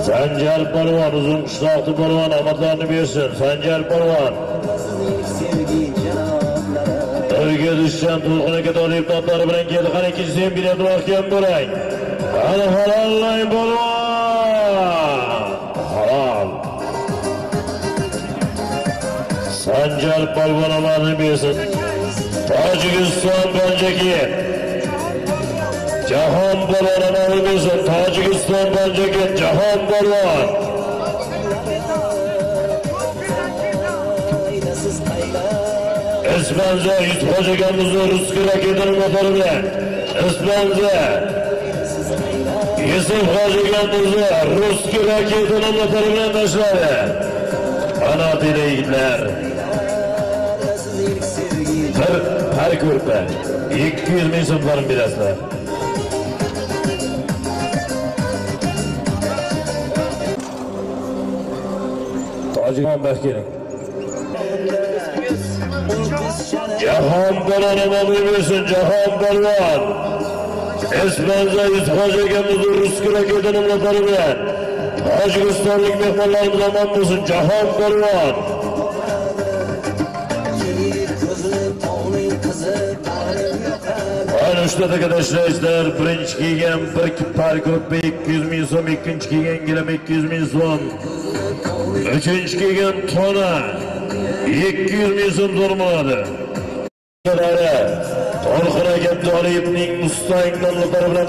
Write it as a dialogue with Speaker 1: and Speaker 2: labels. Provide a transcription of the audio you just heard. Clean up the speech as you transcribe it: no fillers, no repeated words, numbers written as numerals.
Speaker 1: Sanjar polvon, uzun qishloqli polvon omadlarni bersin. Sanjar polvon. O'rga tushgan To'lqin aka Toliyev otlari bilan keldi. Qani ikkinchisi ham biryapti, mahkam bo'ling. Qani halollang polvon. Halol. Sanjar polvon omadini bersin. Tojikiston Panjakent. Jahon polvon omadini bersin. Tojikiston Panjakent Jahon polvon. Ispanza Yusuf akamizni Ruski raketini motori bilan. Ispanza Yusuf akamizni Ruski raketini motori bilan tashladi. Ana deydi yigitlar. Bir par ko'rpa 200 ming so'mlarini berasizlar. Tojikiston baxtining. Jahon polvon omadini bersin, Jahon polvon. Ispanza Yusuf akamizni Ruski raketini motori bilan. Tojikistonlik mehmonlarimiz omon bo'lsin, Jahon polvon. Ana uchta tashlaysizlar. Birinchi kelgan bir par ko'rpa 200 ming so'm, ikkinchi kelgan gilam 200 ming so'm, uchinchi kelgan tona 200 ming so'm so'rmaladi. To'lqin aka Toliyevning Mustang nomlari bilan